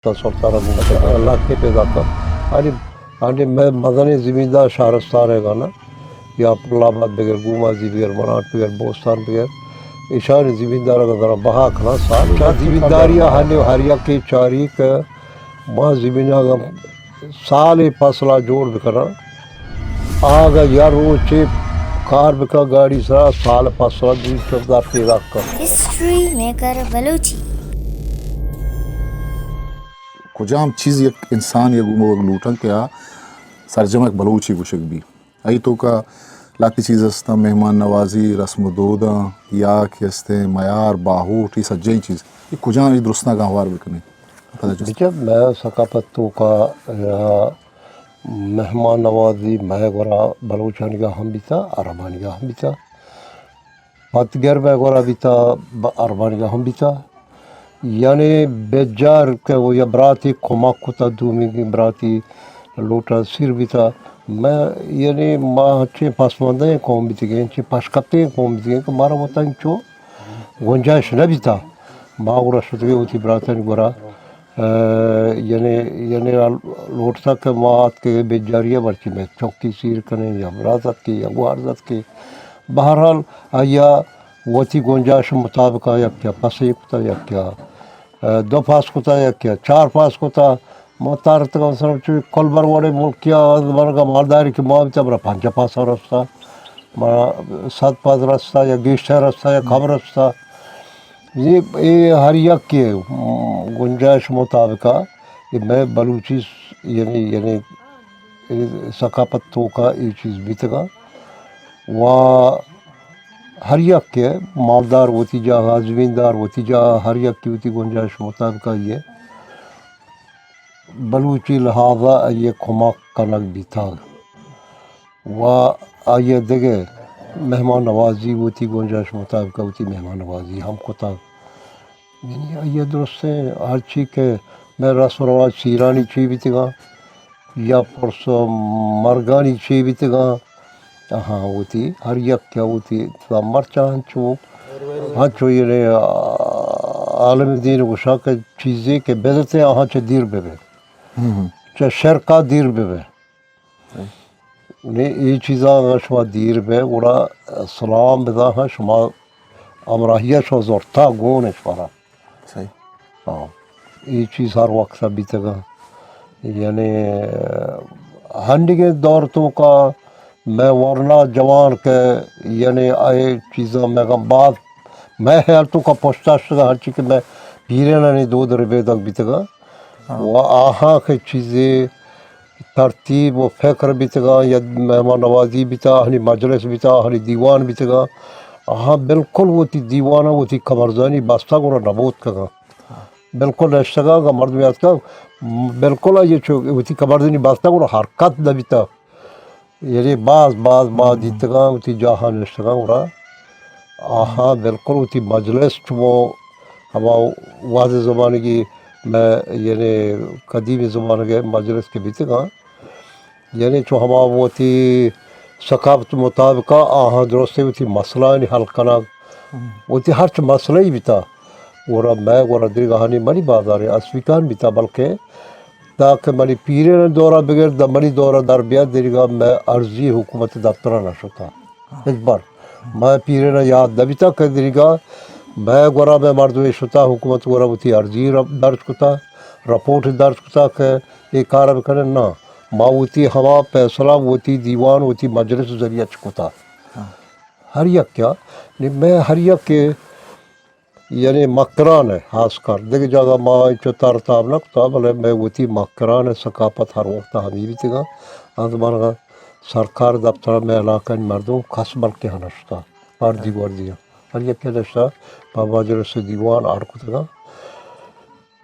سلطان ءَ گوں اللہ کے پیدا کن۔ آنی، آنی مئے مزنیں زمیندار شہرستان ءَ گانا، یا پل آباد بگر، گومازی بگر، مناٹ بگر، بوستان بگر، ایشانی زمیندار اگاں ذرا بہا کناں، سال چا زمینداری ءَ ہنی ہر یکے چاری کہ ما زمین اگاں سال فصل ءَ جوڑ بکناں، آگا یا روچے کار بکا گاڑی سرا، سال فصل ءَ دو چوکدار پیدا کن۔ History maker Balochi. کجام چیز یک انسان یا گوموگ لوٹن کہ آ سرجمک بلوچی گوشگ بی؟ آئی توکا لہتے چیز استاں، مہمان نوازی، رسم و دوداں، یا کہ استیں میار، باہوٹ، یہ سجہیں چیز۔ یہ کجام، یہ درستاں گہوار بکنیں؟ پدا جست۔ بچہ، مئے ثقافت توکا، آ، مہمان نوازی مئے گورا بلوچانیگا ہم بیتا، عربانیگا ہم بیتا۔ پتگر مئے گورا بیتا، ب-، عربانیگا ہم بیتا۔ یعنی بجار کہ وہ یا براتی کمک کتا، دومی براتی لوٹا سیر بیتا۔ مئے، یعنی ما ہنچیں پسماندہیں قوم بیتگیں، ہنچیں پشکپتیں قوم بیتگیں کہ مارا وتا انچو گنجائش نہ بیتا۔ ما گڑا شتگیں وتی براتانی گورا، آ، یعنی، یعنی لوٹتا کہ ما آتکگیں بجاری ءَ مرچی مئے چکی سیر کنیں یا برات اتکے یا گوارز اتکے۔ بہرحال آیا وتی گنجائش مطابق آ یکیا پسے کتا، یکیا، آ، دو پاس کتا، یکیا چار پاس کتا۔ ما تارتگاں مثلاً چو کلبر وڑیں ملکیا، زمانگا مالداری کہ ما بیتا، منا پنجاہ پاسا رستا، منا صد پاس رستا یا گیشتر رستا یا کم رستا۔ یہ، یہ ہر یک کے، م، گنجائش مطابقا یہ مئے بلوچی س-، یعنی، یعنی، یہ ثقافت توکا یہ چیز بیتگا۔ و ہر یک کے مالدار وتی جاہا، زمیندار وتی جاہا، ہر یک کے وتی گنجائش مطابقا یہ بلوچی لحاظا آئی ء کمک کنگ بیتگ و آئی ء دگہ مہمان نوازی وتی گنجائش مطابق وتی مہمان نوازی ہم کتگ۔ یعنی آئی ء درستیں ہرچی کہ مئے رسم و رواج سیرانی چی بیتگاں یا پرس و مرگانی چی بیتگاں، آہاں وتی ہر یک ء وتی مرچاں ہنچو، ہنچو یعنی عالم دین گوشاں کہ چیزے کہ بدتے آہاں چہ دیر بہ بے، ہم۔ چہ شرکا دیر بہ بے۔ صحیح۔ نی اے چیزاں اگاں شما دیر بے گڑا سلام بزاں ہاں شما ہمراہی ء شما زرتا گون اش پارا۔ صحیح۔ ہاں۔ اے چیز ہر وقت بیتگاں۔ یعنی ہنڈگیں دور توکا مئے ورنا جوان کہ یعنی اے چیزاں مئے گم باز مئے خیال توکا پشتا شتگاں، ہرچی کہ مئے پیرینانی دود ربیدگ بیتگاں۔ ہاں۔ و آہاں کہ چیزے ترتیب و فکر بیتگاں یا مہمان نوازی بیتا، آہانی مجلس بیتا، آہانی دیوان بیتگاں، آہاں بالکل وتی دیوان ء وتی کمرزانی بستگ گڑا نبوت کگاں۔ بالکل نشتگاں، اگاں مردمے آتکا، بالکل آئی چو وتی کمرزانی بستگ گڑا حرکت نبیتا۔ یعنی باز، باز، باز دیتگاں، وتی جاہاں نشتگاں گڑا آہاں بالکل وتی مجلس چمو ہما وہد زمانگی مئے یعنی قدیمی زمانگ مجلس کہ بیتگاں، یعنی چو ہما وتی ثقافت مطابقا آہاں درستیں وتی مسئلہانی حل کنگ، ہم۔ وتی ہرچ مسئلہ ای بیتا، گڑا مئے گڑا دریگاہانی منی بازارے اسپیکان بیتا، بلکہ داں کہ منی پیرین دورا بگر، داں منی دورا در بیاد، دریگا مئے عرضی حکومت دفترا نہ شتا۔ ہچبر۔ مئے پیرین یاد نہ بیتا کہ دریگا مئے گورا مئے مردمے شتا، حکومت گورا وتی عرضی ر-، درج کتا، رپورٹ درج کتا کہ اے کار بکنن۔ نہ، ما وتی ہما فیصلہ وتی دیوان، وتی مجلس ذریعہ چ کتا۔ ہاں۔ ہر یک کیا، نی مئے ہر یک کہ یعنی مکران ء خاص کر دگہ جاگہ ما انچو تر تاب نہ کتا، بلے مئے وتی مکران ء ثقافت ہر وقت ہمے بیتگاں۔ انت من سرکار دفتر ء مئے علاقہ ء مردم کس بلکہ نشتا، پردی وردی ہر یکے نشتا، پہ مجلس دیوان اڑ کتگاں۔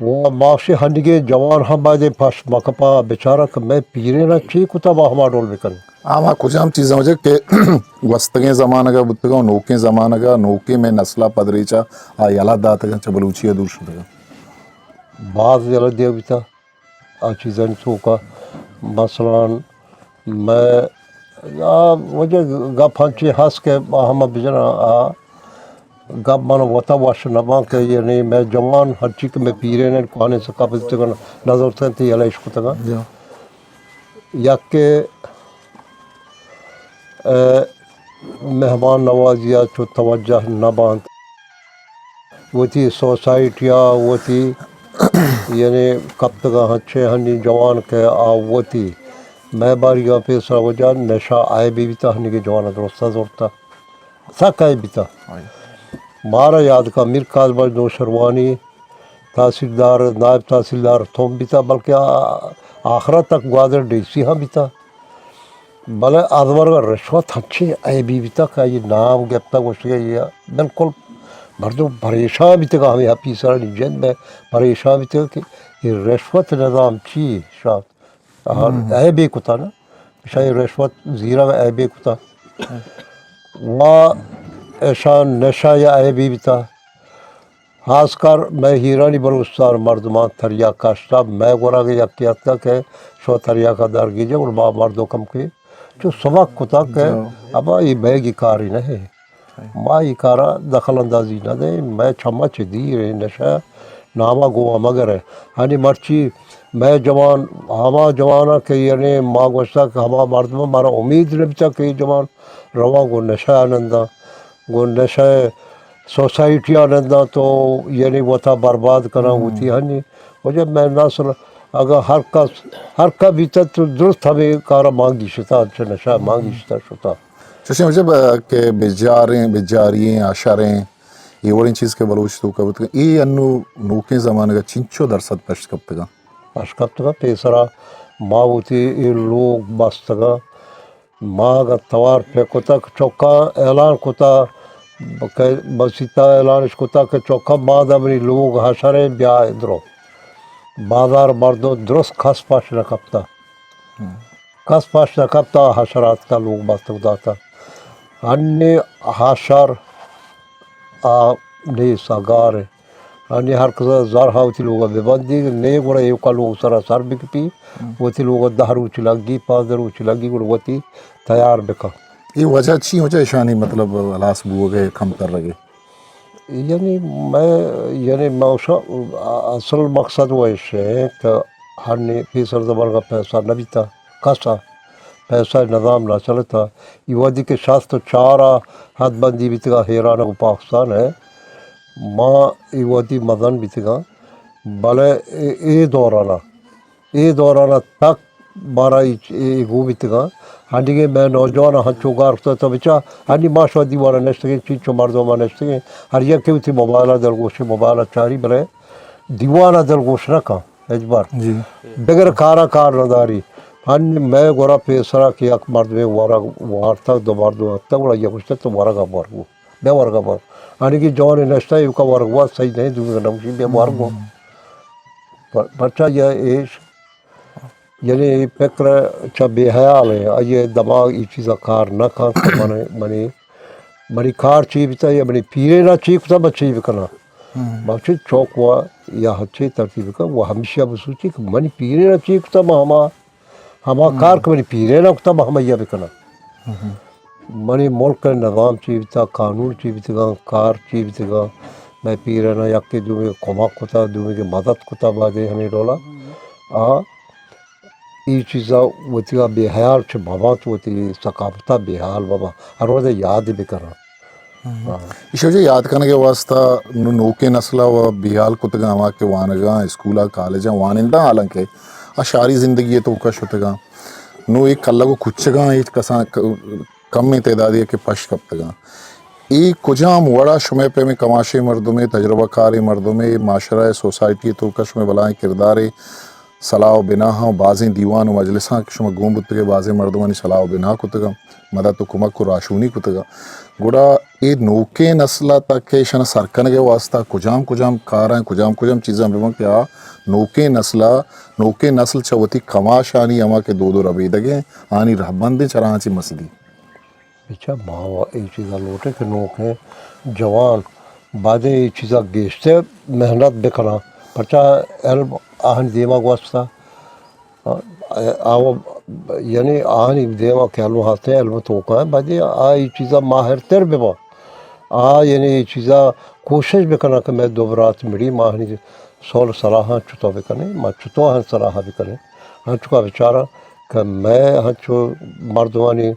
و ماشی ہنگیں جوان ہم بایدیں پشت مکپا بچارا کہ مئے پیرین ء چی کتا ما ہما ڈول بکنیں۔ آ، ہما کجام چیزاں وجہ کہ گوستگیں زمانگ ء بوتگاں و نوکیں زمانگ ء نوکیں مئے نسل ء پدریچ ء آ یلہ داتگاں، چہ بلوچی ء دور شتگاں۔ باز یلہ دیگ بیتہ آ چیزانی توکا۔ مثلاً مئے آ وجہ گپ ہنچیں ہست کہ آ ہما بجناں آ گپ من وتا وش نہ باں کہ یعنی مئے جوان ہرچی کہ مئے پیرین انت، کوہنیں سکا بزتگن، نہ زرتگ انت، یلہ اش کتگاں۔ جی۔ یک کہ، اے، مہمان نوازی ءَ چو توجہ نہ بانت۔ وتی سوسائٹی ءَ وتی یعنی کپتگاں ہنچیں ہنی جوان کہ آ وتی مئے باریگاں پیسرا وجہ نشہ آئے بی بیتا، ہنی کہ جوان درستہ زرتا۔ سک ءَ بیتہ۔ مارا یاد کا میر کاظم نوشروانی تحصیلدار، نائب تحصیلدار تھوم بیتہ، بلکہ آ-، آخرا تک گوادر ڈی سی ہم بیتہ۔ بلے آ دورگا رشوت ہنچیں عیبی بیتہ کہ آئی نام گپتہ گوشتگہ یہ بالکل مردم پریشان بیتگہ، ہمیں آفیسرانی جند میں پریشان بیتگہ کہ یہ رشوت نظام چی شاید۔ آہاں، ہم۔ عیبے کتا نا، اشاں رشوت زیرگ عیبے کتا۔ و اشاں نشہ یا عیبے بیتا۔ خاص کر مئے ہیرانی بلوچستان مردمان تریاک کاشتا، مئے گورا کہ یکے اتکا کہ شو تریاکا درگیجے، اور ما مردو کم کے چو سبق کتا کہ ابا یہ بیگی کاری نہیں۔ ما ای کارا دخل اندازی نہ دیں، مئے چما چہ دیر ایں نشہ ناما گوا مگرے۔ ہنی مرچی مئے جوان، ہما جواناں کہ یعنی ما گوشتا کہ ہما مردم مارا امید نہ بیتا کہ اے جوان رواں گوں نشہ ننداں، گوں نشہ سوسائٹی ننداں تو یعنی وتا برباد کناں وتی ہنی۔ وجہ مئے نسل اگاں ہر کس، ہر کا بیتا تو درست ہمیں کارا مانگی شتا، چہ نشہ مانگی شتا شتا۔ چوشیں واجہ ب-، کہ بجاریں، بجاریں، اشریں، اے وڑیں چیز کہ بلوچ توکا بوتگاں، اے انو نوکیں زمانگ ء چنچو درصد پشت کپتگاں؟ پشت کپتگاں، پیسرا ما وتی اے لوگ بستگاں، ما اگاں توار پہ کتگ، چکاں اعلان کتا کہ مسیتا اعلانش کتا کہ چکاں ما دمنی لوگ حشریں بیا درو۔ بازار مردم درست کس پشت نہ کپتا۔ کس پشت نہ کپتا، حشر آتکا لوگ بستگ داتا۔ ہنی حشر آ نیست، آ گار ء۔ ہنی ہر کس زر ہا وتی لوگا ببندی، نے گڑا ایوکا لوگ سرا سر بکپی، وتی لوگا دہ روچ لگی، پانزدہ روچ لگی، گڑا وتی تیار بکن۔ اے وجہ چی؟ وجہ اشانی مطلب ہلاس بوگ ء کم ترگ ء؟ یعنی مئے، یعنی مئے اوشا-، اصل مقصد و ایش ہے کہ ہنی پیسر زمانگا پیسہ نہ بیتا، کسا پیسہ نظام نہ چلتا۔ ای وہدی کہ شست و چار آ حد بندی بیتگا ایران و پاکستان ہے، ما ای وہدی مزن بیتگا، بلے اے، اے دورانا اے دورانا تک مارا اے، اے گون بیتگاں۔ ہنیگیں مئے نوجواناں ہنچو گار کتگ تو بچا، ہنی ما شما دیوانا نشتگیں، چینچو مردم ما نشتگیں، ہر یکے وتی موبائلا دلگوشیں، موبائلا چاری، بلے دیوانا دلگوش نہ کن ہچبر۔ جی۔ بگر کارا کار نداری۔ ہنی مئے گورا پیسرا کہ یک مردمے ورگ وارتگ، دو مردم اتک، گڑا یک گوشتگ تو ورگا بور گو، بیا ورگا بور۔ ہنیگیں جوانیں نشتہ ایوکا ورگ وارت صحیح نہیں، دومی نگوشی بیا ورگ گو۔ پر-، پرچا یہ ایش یعنی اے پکر چہ بے حیال ایں، آئی ء دماغ اے چیزا کار نہ کنت کہ من، منی، منی کار چی بیتا یا منی پیرینا چی کتا، من چی بکناں۔ من چی چوک وا یا ہچی ترتیب کن و ہمیشہ بسوچی کہ منی پیرینا چی کتا، من ہما، ہما کار کہ منی پیرینا کتا، من ہمیا بکناں۔ منی ملک ء نظام چی بیتا، قانون چی بیتگاں، کار چی بیتگاں، مئے پیراناں یکے دومی ء کمک کتا، دومی ء مدد کتا، بازیں ہمے ڈولا۔ آ، ای چیزا وتی ء بے حیال چہ مباں، تو وتی ثقافت ء بے حال مباں، ہر وھد ء یاد بکناں۔ ہاں۔ ایشی وجہ یاد کنگ ء واستہ نوں نوکیں نسل ء و بے حال کتگاں، ہما کہ وانگاں، اسکول ء کالج ء وانندہ، حالانکہ آ شاری زندگی ء توکا شتگاں۔ نوں اے کلگ و کچگاں ہچ کساں ک-، کمیں تعدادے کہ پش کپتگاں۔ اے کجام وڑا شمئے پیمیں کماشیں مردمے، تجربہ کاریں مردمے، معاشرہ ء سوسائٹی ء توکا شمئے بلاہیں کردارے، صلاح و بناہاں و بازیں دیوان و مجلساں کہ شما گون بوتگے، بازیں مردمانی صلاح و بناہ کتگاں، مدد و کمک و راہشونی کتگاں۔ گڑا اے نوکیں نسل ء تک کہ ایشانا سر کنگ ء واستہ کجام کجام کاراں، کجام کجام چیزاں بہ بنت کہ آ نوکیں نسل ء، نوکیں نسل چہ وتی کماشانی ہما کہ دود و ربیدگیں آنی رہبندیں چراہاں چہ مسدی۔ بچا ما و اے چیزا لوٹیں کہ نوکیں جوان بایدیں اے چیزا گیشتر محنت بکناں، پرچا علم آہانی دیما گوستا۔ آ، آ، یعنی آہانی دیما کہ علم ہستیں، علم توکا ہیں، بایدیں آ اے چیزا ماہرتر بباں۔ آ یعنی اے چیزا کوشش بکناں کہ مئے دو برات مڑی، ما آہانی سول صلاحاں چتو بکنیں، ما چتو آہان صلاح بکنیں۔ ہنچکا بچاراں کہ مئے ہنچو مردمانی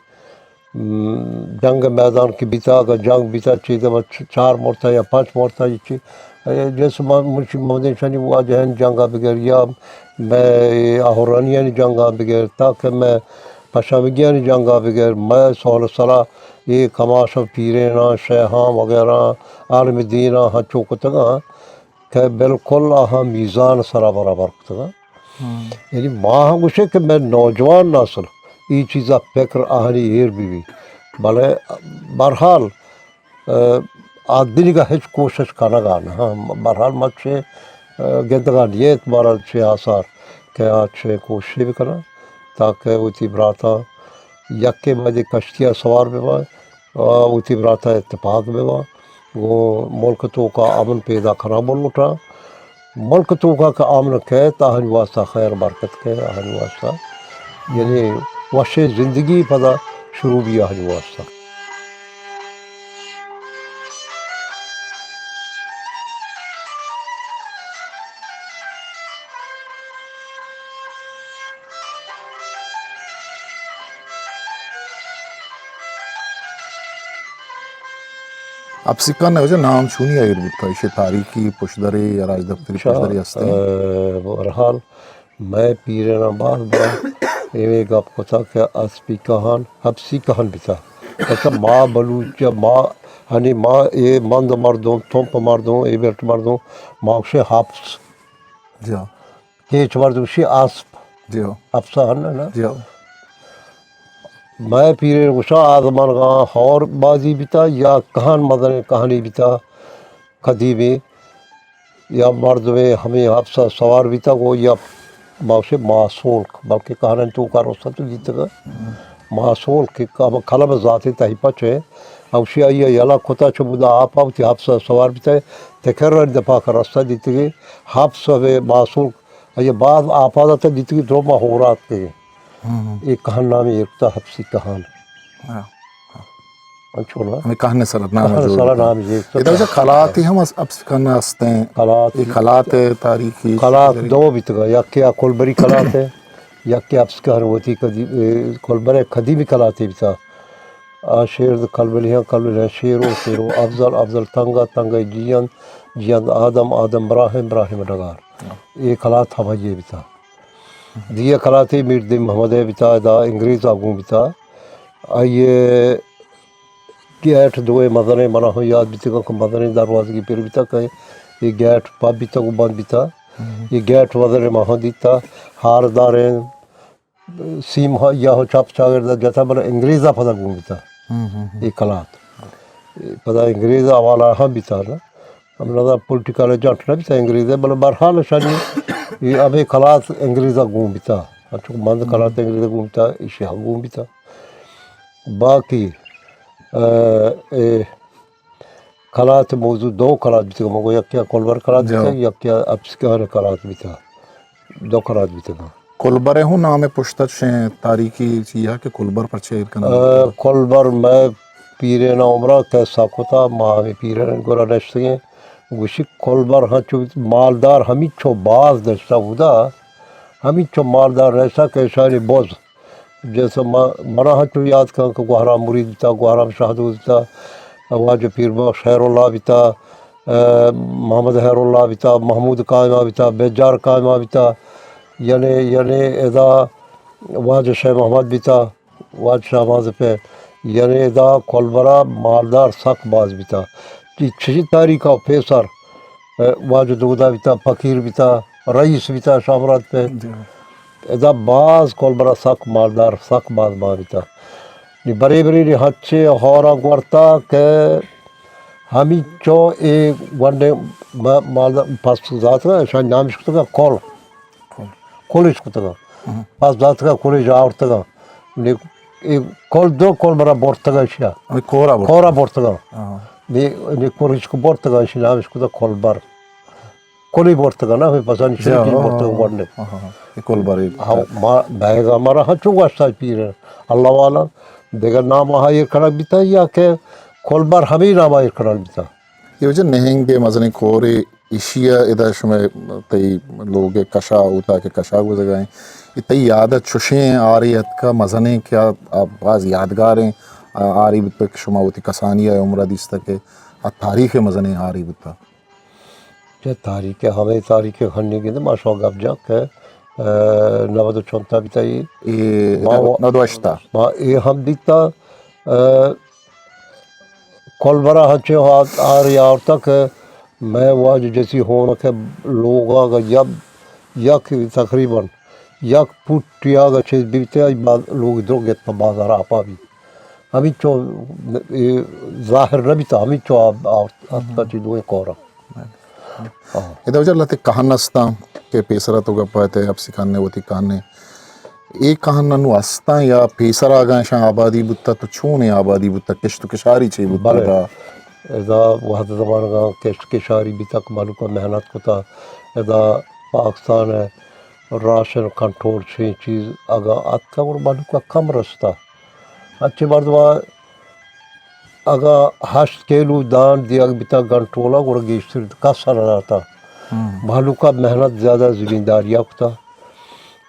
م، جنگ میدان کہ بیتا، اگاں جنگ بیتا، چیزے چ-، چار مرتا یا پنچ مرتا، یا چی، اے، جیسے ما-، منشی محمد شانی واجہانی جنگا بگر، یا مئے اے آہورانیانی جنگا بگر، تاکہ مئے پشمگیانی جنگا بگر، مئے سول سرا اے کماش و پیریناں، شیہاں وغیرہ، عالم دیناں ہنچو کتگاں کہ بالکل آہاں میزان سرا برابر کتگاں۔ یعنی ما ہم گوشے کہ مئے نوجوان نسل اے چیزا فکر آہانی ایر بہ بی، بلے بہرحال، ء، آ دنیگا ہچ کوشش کنگا نہ۔ ہاں، بہرحال ما چے، ء، گندگا نیت مارا چے آثار کہ آ چے کوشش بکناں تاکہ وتی براتاں یکے بعد یک کشتیا سوار بباں۔ آ، وتی براتا اتفاق ببا، گوں ملک توکا امن پیدا کنگ بلوٹا۔ ملک توکا کہ امن کئیت، آہانی واسطہ خیر برکت کئیت، آہانی واسطہ یعنی وشیں زندگی پدا شروع بی آہانی واسطہ۔ ہپسی کہن ءِ واجہ نام چونی ایر بوتا؟ ایشی تاریخی پشدرے یا راجدپتری اچھا، پشدرے ہستے؟ ء، بہرحال، مئے پیریناں باز بار ایویں گپ کتا کہ اسپی کہن، ہپسی کہن بیتا۔ اچھا، ما بلوچ، ما، ہنی ما اے مند مردم، تمپ مردم، اے بیلٹ مردم، ما گوشے ہپس۔ جی ہاں۔ کیچ مردم گوشی اسپ۔ جی ہاں۔ اپسا ہن نا؟ جی ہاں۔ مئے پیرین گوشاں آ زمانگا ہور بازی بیتا یا کہن مزنیں کہنی بیتا قدیمی، یا مردمے ہمے اپسا سوار بیتا گو یا ما گوشے ماسولک، بلکہ کہنانی توکا رستا تو دیتگا۔ ماسولک کہ ہم قلم ذاتی تہی پچ ہے، اوشی آئی یلا کتا چو بودا آپا وتی اپسا سوار بیتا، تکرانی دپا کا رستا دیتگی، اپس ہمے ماسولک آئی ءَ باز آپاد ءَ دیتگی درو ما ہورات کے۔ ہم، ہم۔ اے کہن نامی ایرکتا ہپسی کہن۔ ہاں۔ انچو نا؟ ہمیں کہن سرا نام کہن جو سرا ہوتا۔ نام جو ہوتا۔ ادا جو کلاتے ہم اس-، ہپسی کہن ہستے ہیں۔ کلات۔ یہ کلات ہے تاریخی۔ کلات دو بیتگا، یکے آ کولبری کلات ہے، یکے ہپسی کہن ہوتی کدی، اے، کولبرے قدیمی کلاتے بیتا۔ آ شیر د کلبلیاں، کلبلیاں شیرو، شیرو افضل، افضل تنگا، تنگا جیئند، جیئند آدم، آدم براہیم، براہیم ڈگار۔ اے کلات ہمائی بیتا۔ دیئے کلاتے میر دیم محمد ءِ بیتا، ادا انگریز ءَ گون بیتا۔ آئی ءِ گیٹ دوئے مزنیں، منا ہوں یاد بیتگاں کہ مزنیں دروازگی پر بیتا کہ اے گیٹ پب بیتا و بند بیتا۔ اے گیٹ مزنیں ما ہوں دیتا، ہار داریں، سیم ہا یا ہو چپ چاگرد جتا، بلے انگریز ءَ پدا گون بیتا۔ ہم، ہم، ہم۔ اے کلات۔ اے پدا انگریز ءِ حوالہ ہم بیتا نا۔ ہم نظر پولیٹیکل ایجنٹ نہ بیتا انگریز ءِ، بلے بہرحال شانی اے ہمے کلات انگریز ءَ گون بیتا۔ انچو مند کلات انگریز ءَ گون بیتا، ایشی ہم گون بیتا۔ باقی، ا، اے کلات موضوع دو کلات بیتگ، مگو یکے ءَ کولبر کلات بیتگ، یکے ءَ اپسکان کلات بیتگ، دو کلات بیتگ۔ کولبر ءِ ہوں نام ءِ پشت ءَ چشیں تاریخی چیہا کہ کولبر پرچہ ایر کنگ ءَ، کولبر مئے پیرین ءَ عمر ءَ قصہ کتا، ما ہمے پیرین گورا نشتگیں، گوشی کولبر ہنچو مالدار ہمینچو باز نشتہ بودا، ہمینچو مالدار نشتہ کہ اشانی بز جیسے ما، منا ہنچو یاد کن کہ گوہرام مرید بیتا، گوہرام شاہدود بیتا، واجہ پیر بخش خیر اللہ بیتا، ا، محمد خیر اللہ بیتا، محمود قائمہ بیتا، بجار قائمہ بیتا، یعنی، یعنی ادا واجہ شے محمد بیتا، واجہ شہباز پہ، یعنی ادا کولبرا مالدار سک باز بیتا۔ چی، چی تاریخ ءَ پیسر، ا، واجہ دودا بیتا، فقیر بیتا، رئیس بیتا، شامراد پہ۔ جی۔ ادا باز کولبرا سک مالدار، سک باز ماریتا۔ نی برے برے نی ہنچے ہورا گورتا کہ ہمینچو اے گونڈیں ما-، مالدار پس زاتگا، اشانی نامش کتگا کل۔ کل۔ کلش کتگا۔ ہم۔ پس زاتگا، کلش آورتگا۔ نی اے کل دو کولبرا برتگا اشیا۔ ہمیں کورا برتگا۔ کورا برتگا۔ ہاں۔ نی، نی کلش کو برتگا، اشی نامش کتگا کولبر۔ کلی برتگا نا، ہمیں پسانی جا، شریفی ہاں، برتگا ہاں، گونڈے۔ ہاں، ہاں، ہاں۔ یہ کولبر ایک ہاں، ما بیگا مارا ہنچو گوشتا پیر اللہ والا، دگہ نام ہا ایر کنگ بیتا یا کہ کلبر ہمے نام ءَ ایر کنان بیتا۔ اے واجہ نہنگ ءِ مزنیں کورے، ایشی ءَ ادا شمئے تئی لوگ ءِ کشا، اوتاک ءِ کشا گوزگا ایں۔ اے تئی یاد ءَ چشیں آرے اتکا مزنیں کہ آ، آ باز یادگاریں، آ، آرے بوتگ کہ شما وتی کسانی ءِ عمر ءَ دیستگ کہ آ تاریخ ءِ مزنیں آرے بوتگ؟ چہ تاریخ ءَ، ہمے تاریخ ءَ ہنی گندے ما شما گپ جا کہ، آ، نود ءُ چنتا بیتا اے۔ اے ما نود، نود ءُ ہشتا۔ ما اے ہم دیتا، آ، کلبرا ہنچیں آ-، آرے آورتا کہ مئے واجہ جسی ہونک ءِ لوگا یک، یک تقریباً یک پوٹی آگا چیز بیتے، آئی باز-، لوگ درو گت پہ بازار آپا بی۔ ہمینچو اے ظاہر نہ بیتا، ہمینچو آ-، آ-، آتکا چی دوئیں کورا۔ ادا واجہ لہتے کہن استاں کہ پیسرا تو گپ ءَ اتئے، اپسی کہن ءَ وتی کہن ءَ۔ اے کہن انو استاں یا پیسرا اگاں اشاں آبادی بوتا تو چونیں آبادی بوتا، کشت ءُ کشاری چے بوتا بلے۔ ادا؟ ادا وہد زمانگاں کشت کشاری بیتگ، مہلوکا محنت کتا۔ ادا پاکستان ءِ راشن کنٹرول چیں چیز اگاں اتکا گڑا مہلوکا کم رستا۔ اچے مردماں اگاں ہشت کیلو دان دیگ بیتا گنٹولا، گڑا گیشتر کس ءَ نہ داتا۔ ہم۔ مہلوکا محنت زیادہ زمینداریا کتا۔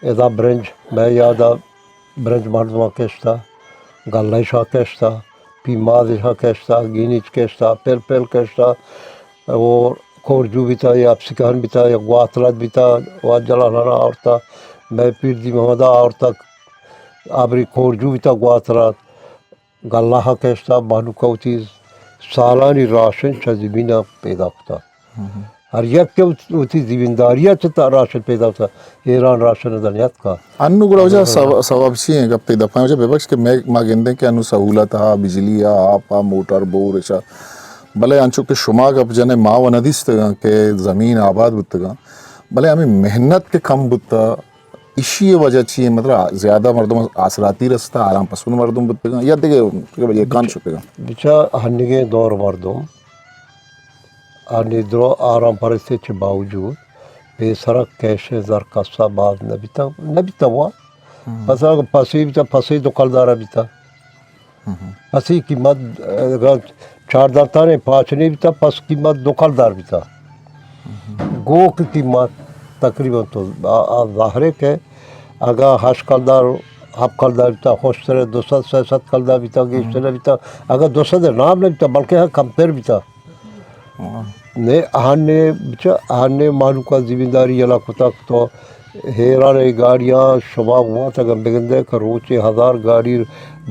ادا برنج، مئے یادا برنج مردماں کشتا، گلہ اشاں کشتا، پیماز اشاں کشتا، گینیچ کشتا، پلپل کشتا، او کورجو بیتا یا اپسیکان بیتا یا گواتلت بیتا، واجہ لالان آورتا، مئے پیردی محمدا آورتا، ابری کورجو بیتا گواتلت۔ گلہ ءَ کشتا، مہلوک ءَ وتی سالانی راشن چہ زمین ءَ پیدا کتا۔ ہم۔ ہر یک ءَ وت-، وتی زمینداری ءَ چہ تا راشن پیدا کتا۔ ایران راشن ءَ دنیات کا۔ انو گڑا واجہ ہم۔ سو-، سوب چی ایں؟ گپ تئی دپا واجہ ببخش کہ مئے، ما گندیں کہ انو سہولت ہا، بجلی ہا، آپ ہا، موٹر بور اشا۔ بلے انچو کہ شما گپ جنے ما و ندیستگاں کہ زمین آباد بوتگاں۔ بلے ہمیں محنت کہ کم بوتا، ایشی ءِ وجہ چی ایں؟ مطلب، زیادہ مردم آسراتی رستا، آرام پسند مردم بوتگاں یا دگہ وجہ کان شتگاں؟ بچا ہنگیں دور مردم آنی درو آرام پرستی چہ باوجود پیسرا کیش زر کسا باز نبیتا، نبیتا وا۔ ہم۔ پس اگہ پسی بیتا، پسی دو کلدارا بیتا۔ ہم۔ پسی قیمت، اگاں چاردہ تانے پاچنے بیتا، پس قیمت دو کلدار بیتا۔ ہم۔ گوک قیمت تقریباً تو آ، آ ظاہر ہے کہ اگاں ہشت کلدار، ہفت کلدار بیتا، خوشتر دو سد، سئے سد کلدار بیتا، گیشتر بیتا، اگاں دو سد نام نہ بیتا، بلکہ ہاں کمتر بیتا۔ ہاں۔ نے آہنے بچا، آہنے مہلوکا زمینداری یلا کتگ تو حیران اے گاڑیاں شما واتگاں بگندے کہ روچے ہزار گاڑی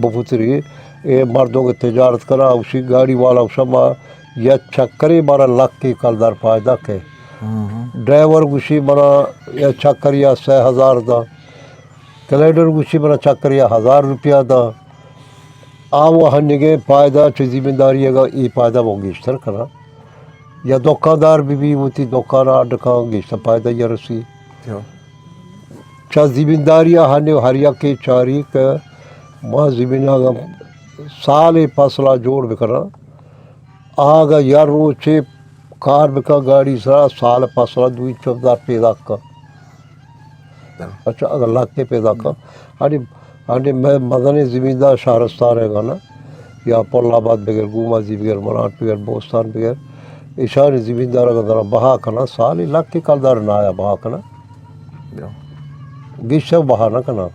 بپتری، اے مردم کہ تجارت کنا، اسی گاڑی والا شما یا چکرے مارا لکے کلدار فائدہ کے۔ ہم۔ ڈرائیور گوشی منا یا چکر یا سئے ہزار دا، کلیڈر گوشی منا چکر یا ہزار روپیہ دا۔ آ و ہنگیں پائدہ چہ زمینداری اگاں اے پائدہ وہ گیشتر کناں یا دکاندار بہ بی وتی دکان اڈ کاں گیشتر پائدہ یا رسی۔ جو۔ چہ زمینداری ہنی ہر یکے چاری کہ ما زمین اگاں سال فصلہ جوڑ بکناں، آگا یا روچے کار بکا گاڑی سرا سال فصلہ دوئی چوبدار پیدا کن۔ اچھا، اگر لکے پیدا کن۔ ہنی، ہنی مئے مزنیں زمیندار شہرستان ہے گانا، یا پل آباد بگر، گومازی بگر، ملانٹ بگر، بوستان بگر، ایشانی زمیندار اگر ذرا بہا کنا، سالی لکے کلدار نایا بہا کنا۔ گیشتر بہا نہ کنا۔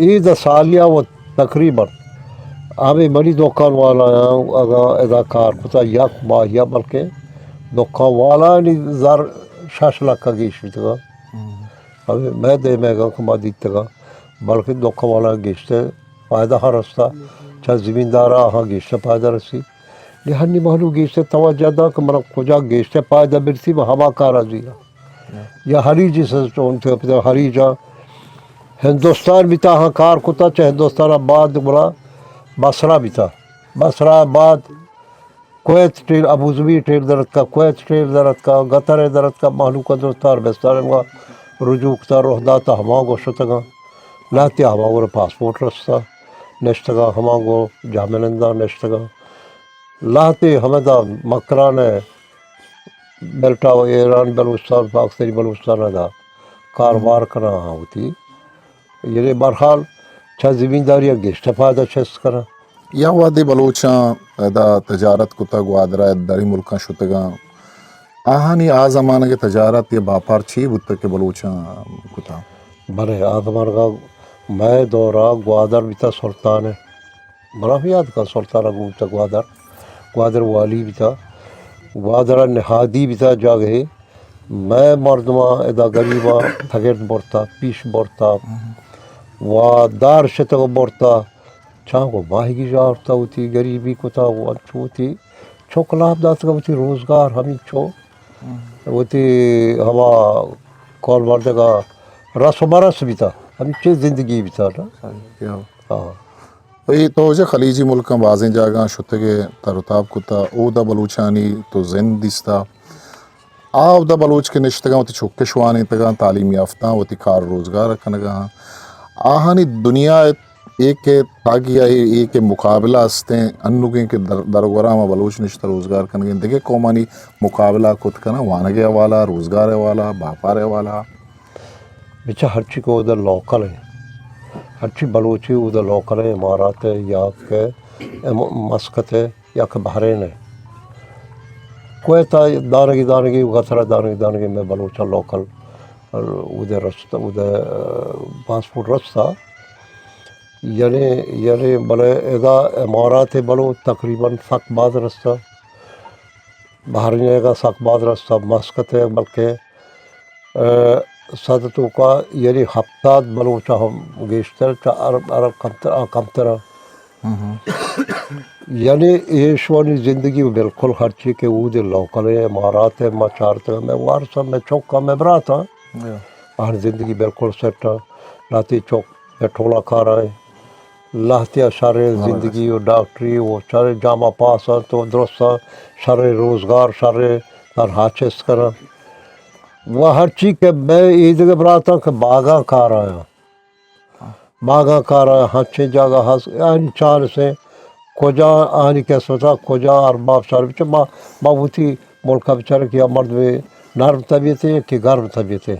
اے دہ سالیا و تقریباً ہمے منی دکان والا اگاں ادا کار کتا یک ماہیا، بلکہ دکان والانی زر شش لکھ گیش بیتگا۔ ہم۔ ہمے مئے دیمے گا کہ ما دیتگا، بلکہ دکان والا گیشتر فائدہ ہا رستا، چہ زمیندارا ہاں گیشتر فائدہ رسی۔ نی ہنی مہلوک گیشتر توجہ دا کہ منا کجا گیشتر فائدہ برسی، ما ہما کارا زیرا۔ یا ہریجی سر چون تھے پتا ہریجا ہندوستان بیتا، ہاں کار کتا، چہ ہندوستان بعد گڑا بصرہ بیتا، بصرہ بعد کویت ٹیل، ابوظہبی ٹیل درتکا، کویت ٹیل درتکا، قطر درتکا، مہلوک درستار بستار ما رجوع کتا، روح داتا، ہما گو شتگا، لہتے ہما گو پاسپورٹ رستا، نشتگا ہما گو جامنندا نشتگا۔ لہتے ہمدا مکران ء بلٹا و ایران بلوچستان، پاکستانی بلوچستان ء دا کاروبار کناں ہاں وتی۔ یعنی بہرحال چہ زمینداری ء گیشتر فائدہ چست کناں۔ یا وہدے بلوچاں ادا تجارت کتہ، گوادر ء دریں ملکاں شتگاں، آہانی آ زمانگ ء تجارت یا باپار چی بوتہ کہ بلوچاں کتہ؟ بلے آ زمانگ ء مئے دور ء گوادر بیتہ سلطان ء، منا ہم یاد کن سلطان ء گوں بیتہ گوادر، گوادر والی بیتہ، گوادر ء نہادی بیتہ جاگہے۔ مئے مردماں ادا گریباں تگرد برتہ، پیش برتہ، و دار شتگ و برتہ۔ چاں گوں ماہیگی ژاہ ارتہ، وتی گریبی کتہ و انچو وتی چک لاپ داتگ، وتی روزگار ہمینچو وتی ہما کول مردگ ء رس و مرس بیتہ، ہمینچو زندگی بیتہ نا۔ ہاں۔ اے تو واجہ خلیجی ملکاں بازیں جاگہاں شتگ ئے، تر و تاب کتہ، اودا بلوچانی تو زند دیستہ۔ آ اودا بلوچ کہ نشتگاں، وتی چک اش وانینتگاں، تعلیم یافتہ آں، وتی کار و روزگار ء کنگا آں۔ آہانی دنیا ء اے کہ تاگی ء اے کہ مقابلہ استیں، انوگیں کہ در، در و گورا ما بلوچ نشتہ روزگار کنگیں، دگہ قومانی مقابلہ کت کناں، وانگ ء حوالہ، روزگار ء حوالہ، باپار ء حوالہ۔ بچا ہرچی کہ اودا لوکل ایں، ہرچی بلوچی اودا لوکل ایں، امارات ء یا کہ ام، مسقط ء یا کہ بحرین ء، کویت ء دانگی دانگی، قطر ء دانگی دانگی مئے بلوچ ء لوکل اودے رست، اودے پاسپورٹ رست ء۔ یعنی، یعنی بلے ادا امارات ء بلوچ تقریباً سک باز رست ء۔ بحرین ء سک باز رست ء، مسقط ء بلکہ، ء، سد توکا یعنی ہپتاد بلوچ ء ہم گیشتر، چہ عرب، عرب کمتر، آ کمتر ء۔ یعنی ایشوانی زندگی بالکل ہرچی کہ اود لوکل ء، امارات ء، ما چارتگ، مئے وارث ء، مئے چک ء، مئے برات ء، آہانی زندگی بالکل سیٹ ء۔ لہتے چک مئے ٹولہ کار ء، لہتیا شریں زندگی و ڈاکٹری و شریں جامہ پاس انت و درستاں شریں روزگار، شریں تنہا چست کناں۔ و ہرچی کہ مئے ایدگہ براتاں کہ باگاں کار آیاں، باگاں کار آیاں، ہنچیں جاگہ ہست، آنی چانس ایں، کجا آنی قسمتا، کجا ارباب شر بچ، ما، ما وتی ملکا بچاریں کہ یا مردمے نرم طبیعتے، یکے گرم طبیعتے۔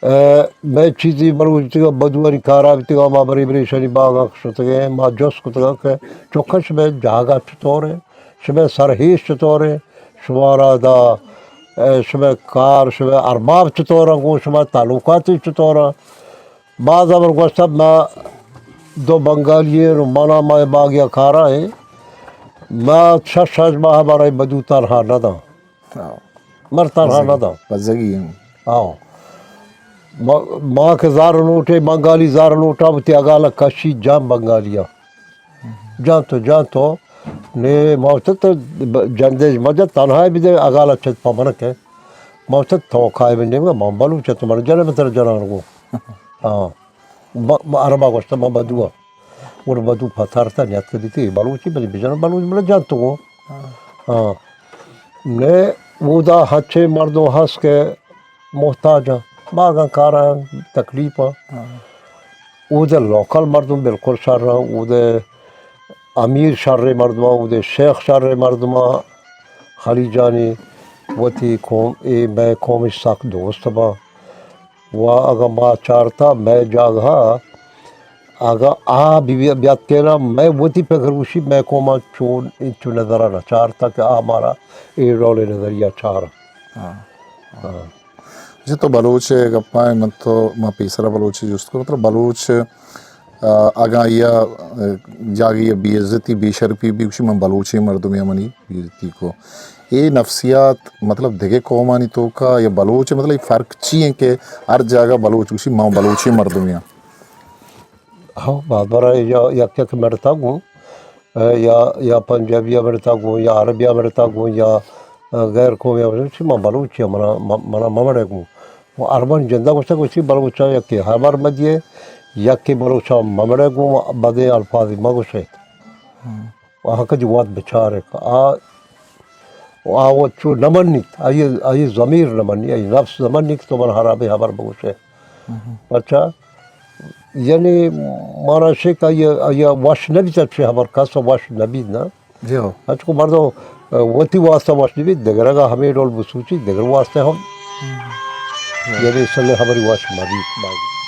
ء مئے چیزی بلوچ بیتگ، بدوانی کارا بیتگ، ما برے برے ایشانی باغاں شتگیں، ما جست کتگ کہ چکاں شمئے جاگہ چطور انت؟ شمئے سرہیش چطور انت؟ شمارا دا، ء شمئے کار، شمئے ارباب چطور انت؟ گوں شما تعلقات چطور انت؟ باز ہبر گوشتہ، ما دو بنگالی ایں، منا مئے باغیا کارا ایں، ما شش ہشت ماہ برای بدو تنہا نداں۔ ہاں۔ مر تنہا نہ داں۔ بزگی ہم۔ ہاں۔ ما، ما کہ زار لوٹے، بنگالی زار لوٹا، وتی اگالا کشی جان بنگالیا۔ جان تو، جان تو، نے ما وت تو ب-، جندش مجا تنہا بدے اگالا چت پا منکے۔ ما وت تو کائے بندے، ما بلوچ تو من جنے متر جنان گو۔ ہاں۔ ب-، ب-، عربا گوشتہ، ما بدو آں۔ گڑا بدو پتارتہ نیاتکہ دیتی، اے بلوچی، بلے بجن بلوچ، بلے جنت گوں۔ ہاں۔ نے اودا ہچے مردم ہست کہ محتاج آں، باغاں کاراں تکلیف آں۔ اودے لوکل مردم بالکل شر آں، اودے امیر شریں مردم آں، اودے شیخ شریں مردم آں۔ خلیجانی وتی قوم، اے مئے قومش سک دوست باں۔ و اگاں ما چارتا مئے جاگہا، اگاں آ بی-، بیاتکیناں، مئے وتی پگر گوشی، مئے قوما چون انچو نظرا نہ چارتا کہ آ مارا اے ڈولیں نظریا چارا۔ ہاں۔ ہاں۔ جی تو بلوچ گپائیں، من تو ما پیسرا بلوچی جست کو، مطلب بلوچ، آ، اگاں یا، آ، جاگہی بے عزتی، بے شرپی بی گوشی، من بلوچیں مردمے منی بیتی کو۔ اے نفسیات مطلب دگہ قومانی توکا یا بلوچ، مطلب اے فرق چی ہیں کہ ہر جاگہ بلوچ گوشی ما بلوچیں مردمے آں؟ ہاں، باز برا یا یک یک مڑتا گوں، یا، یا پنجابی مڑتا گوں، یا عربی مڑتا گوں، یا غیر قومی مڑتا گوں، ما بلوچ یا منا، منا ممڑے گوں۔ و عربان جندا گوشتا گوشی بلوچا یکی ہبر مدیے، یکی بلوچا ممڑے گوں، بدے الفاظی مگوشے۔ آہاں کدی وت بچارے کہ آ، آ وت چو نہ منیت، آئی، آئی ضمیر نہ منی، آئی نفس نہ منی کہ تو من ہرابیں ہبر بگوشے۔ پرچا؟ یعنی مانا شے کہ آئی، آئی وش نہ بیت، چے ہبر کس وش نہ بیت نا۔ جی ہو۔ اچ کو مردم، آ، وتی واسطہ وش نہ بیت، دگرگا ہمے ڈول بسوچی، دگر واسطہ ہم۔ یعنی سلے ہبری وش مہ بیت۔